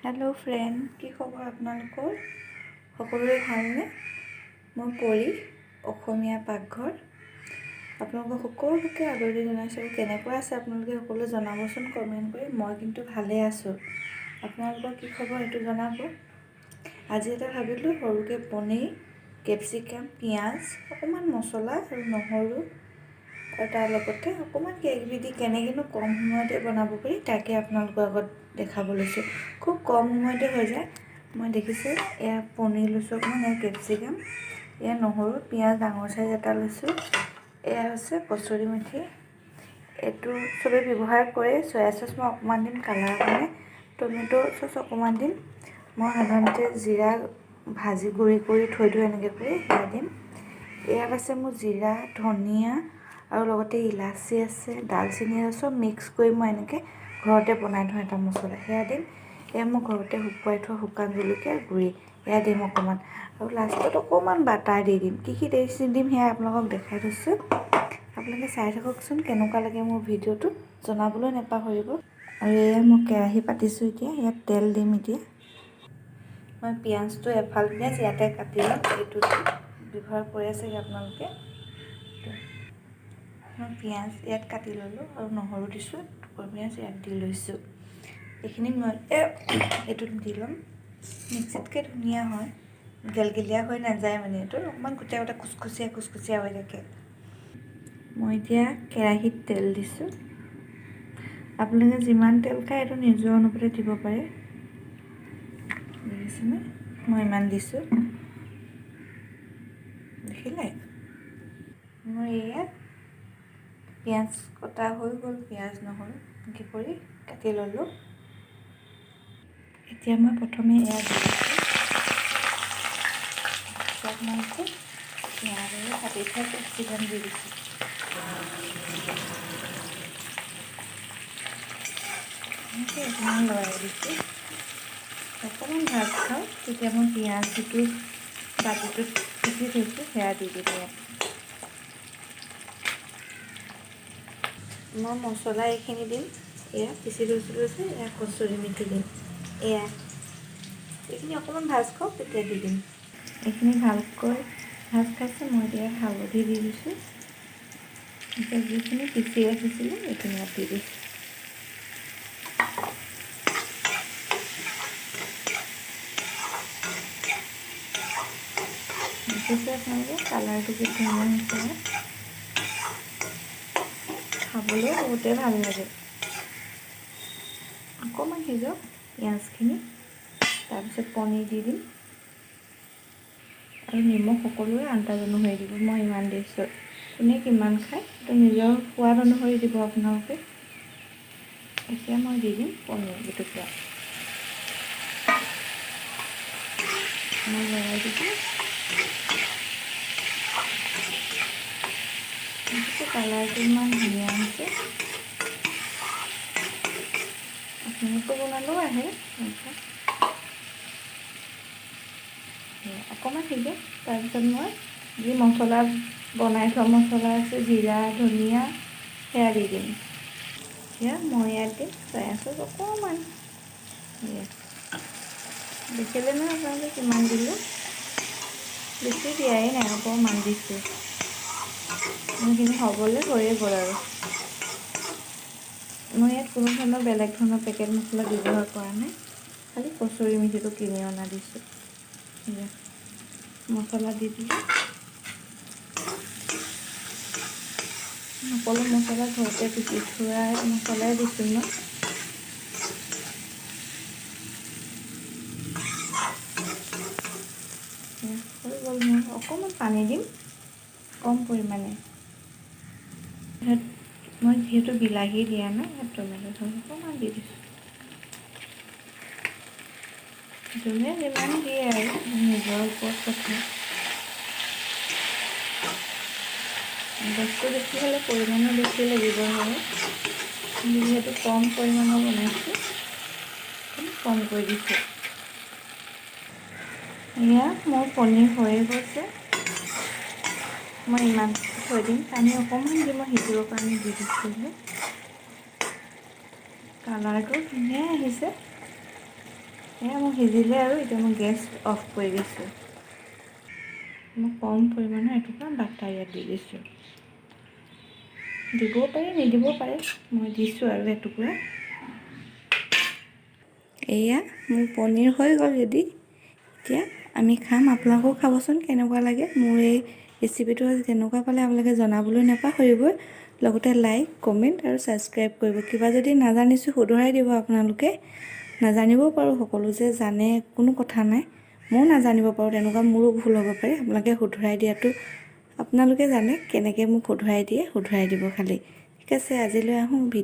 Hello' friend, কি খবৰ আপোনালোকৰ? সকলোৰে ভালনে? মই পৰি, অসমীয়া পাকঘৰ। আপোনালোকক সকলোকে আদৰণি জনাইছোঁ। কেনেকুৱা আছে আপোনালোকে সকলোৱে জনাবচোন কমেণ্ট কৰি। মই কিন্তু ভালে আছোঁ। আপোনালোকৰ কি খবৰ সেইটো জনাব। আজি এটা ভাবিলোঁ সৰুকৈ পনীৰ, কেপচিকাম, পিঁয়াজ, অকণমান মছলা আৰু নহৰু আৰু তাৰ লগতে অকণমান কিবা কিবি দি কেনেকৈনো কম সময়তে বনাব পাৰি, তাকে আপোনালোকৰ আগত দেখাব লৈছোঁ। খুব কম সময়তে হৈ যায়। মই দেখিছে, এয়া পনীৰ লৈছোঁ অকণমান, এয়া কেপচিকাম, এয়া নহৰু, পিঁয়াজ ডাঙৰ চাইজ এটা লৈছোঁ। এয়া হৈছে কচুৰি মেথি, এইটো চবেই ব্যৱহাৰ কৰে। চয়া চচ মই অকণমান দিম কালাৰৰ কাৰণে, টমেট' চচ অকণমান দিম। মই সাধাৰণতে জিৰা ভাজি গুড়ি কৰি থৈ দিওঁ এনেকৈ কৰি, সেয়া দিম। ইয়াত আছে মোৰ জিৰা, ধনিয়া আৰু লগতে ইলাচি আছে, ডালচেনি আছে, চব মিক্স কৰি মই এনেকৈ ঘৰতে বনাই থওঁ এটা মছলা, সেয়া দিম। এয়া মই ঘৰতে শুকুৱাই থোৱা শুকান জলকীয়াৰ গুড়ি, এয়া দিম অকণমান। আৰু লাষ্টত অকণমান বাটাৰ দি দিম। কি কি দিম সেয়া আপোনালোকক দেখাই থৈছোঁ। আপোনালোকে চাই থাককচোন, কেনেকুৱা লাগে মোৰ ভিডিঅ'টো জনাবলৈ নাপাহৰিব। আৰু এয়া মই কেৰাহী পাতিছোঁ এতিয়া, ইয়াত তেল দিম। এতিয়া মই পিঁয়াজটো, এফাল পিঁয়াজ ইয়াতে কাটি ল'ম। এইটো ব্যৱহাৰ কৰি চাগে আপোনালোকে। মই পিঁয়াজ ইয়াত কাটি ল'লোঁ আৰু নহৰু দিছোঁ, টুকুৰা পিঁয়াজ ইয়াত দি লৈছোঁ। এইখিনি মই এইটোত দি ল'ম। মিক্সিতকৈ ধুনীয়া হয়, গেলগেলীয়া হৈ নাযায়, মানে এইটো অকণমান গোটেই গোটেই খুচখুচীয়া খুচখুচীয়া হৈ থাকে। মই এতিয়া কেৰাহীত তেল দিছোঁ। আপোনালোকে যিমান তেল খায় এইটো নিজৰ অনুপাতে দিব পাৰে। দেখিছেনে, মই ইমান দিছোঁ, দেখিলে? মোৰ এয়া পিঁয়াজ কটা হৈ গ'ল। পিঁয়াজ, নহৰু এনেকৈ কৰি কাটি ল'লোঁ। এতিয়া মই প্ৰথমে এয়া দি দিছোঁ। তাৰপিছত মই এতিয়া পিঁয়াজ আৰু কাটি থোৱা কেপচিকাম দি দিছোঁ। এনেকৈ অকণমান লৰাই দিছোঁ। অকণমান ভাজ খাওঁ, তেতিয়া মই পিঁয়াজ যিটো বাতিটোত পিচি থৈছোঁ, সেয়া দি দিম ইয়াত। মই মছলা এইখিনি দিম। এয়া পিচি থৈছিলোঁ যে, এয়া কচুৰি মেথি দিম। এয়া এইখিনি অকণমান ভাজ খাওক, তেতিয়া দি দিম। এইখিনি ভালকৈ ভাজ খাইছে। মই এতিয়া হালধি দি দিছোঁ। এতিয়া যিখিনি পিচি ৰাখিছিলোঁ, এইখিনি ইয়াত দি দিছোঁ। দেখিছে আপোনালোকে, কালাৰটো কি ধুনীয়া হৈছে। খাবলৈও বহুতেই ভাল লাগে। অকণমান সিজক পিঁয়াজখিনি, তাৰপিছত পনীৰ দি দিম। আৰু নিমখ সকলোৱে আন্দাজ অনুসৰি দিব। মই ইমান দিছোঁ, কোনে কিমান খায় সেইটো নিজৰ সোৱাদ অনুসৰি দিব আপোনালোকে। এতিয়া মই দি দিম পনীৰ দুটুকুৰা। মই লৰাই দিছোঁ। কালাৰটো ইমান ধুনীয়া হৈছে। আপোনালোকে বনালেও আহে। অকণমান সিজক, তাৰপিছত মই যি মছলা বনাই থোৱা মছলা আছে, জিৰা, ধনিয়া, সেয়া দি দিম। সেয়া মই ইয়াত দিম চয়া চচ অকণমান। দেখিলে নহয় আপোনালোকে কিমান দিলোঁ? বেছি দিয়াই নাই, অকণমান দিছোঁ। এইখিনি হ'বলৈ হৈয়ে গ'ল। আৰু মই ইয়াত কোনো ধৰণৰ বেলেগ ধৰণৰ পেকেট মছলা ব্যৱহাৰ কৰা নাই, খালি কচুৰি মেথিটো কিনি অনা দিছোঁ। মছলা দি দিলোঁ। সকলো মছলা ঘৰতে পিচি থোৱা মছলাই দিছোঁ মই। হৈ গ'ল। মই অকণমান পানী দিম, কম পৰিমাণে। মই যিহেতু বিলাহী দিয়া নাই, ইয়াত টমেট' চচ অকণমান দি দিছোঁ। যোনে যিমান দিয়ে আৰু নিজৰ ওপৰত কথা। বস্তু বেছি হ'লে পৰিমাণো বেছি লাগিব হয়। যিহেতু কম পৰিমাণৰ বনাইছোঁ, কম কৰি দিছোঁ। এয়া মোৰ পনীৰ হৈয়ে গৈছে। মই ইমান থৈ দিম। পানী অকণমান দি মই সিজিবৰ কাৰণে দি দিছিলোঁ। কালাৰটো ধুনীয়াই আহিছে। এয়া মোৰ সিজিলে আৰু এতিয়া মই গেছ অফ কৰি দিছোঁ। মই কম পৰিমাণৰ এটুকুৰা বাটাৰ ইয়াত দি দিছোঁ। দিবও পাৰে, নিদিবও পাৰে, মই দিছোঁ আৰু এটুকুৰা। এয়া মোৰ পনীৰ হৈ গ'ল, ৰেডি। এতিয়া আমি খাম। আপোনালোকেও খাবচোন, কেনেকুৱা লাগে। মোৰ এই ৰেচিপিটো কেনেকুৱা পালে আপোনালোকে জনাবলৈ নাপাহৰিব। লগতে লাইক, কমেণ্ট আৰু ছাবস্ক্ৰাইব কৰিব। কিবা যদি নাজানিছোঁ, শুধৰাই দিব আপোনালোকে। নাজানিবও পাৰোঁ, সকলো যে জানে কোনো কথা নাই। ময়ো নাজানিব পাৰোঁ, তেনেকুৱা মোৰো ভুল হ'ব পাৰে। আপোনালোকে শুধৰাই দিয়াটো, আপোনালোকে জানে কেনেকৈ মোক শুধৰাই দিয়ে, শুধৰাই দিব খালি। ঠিক আছে, আজিলৈ আহোঁ। ভিডিঅ'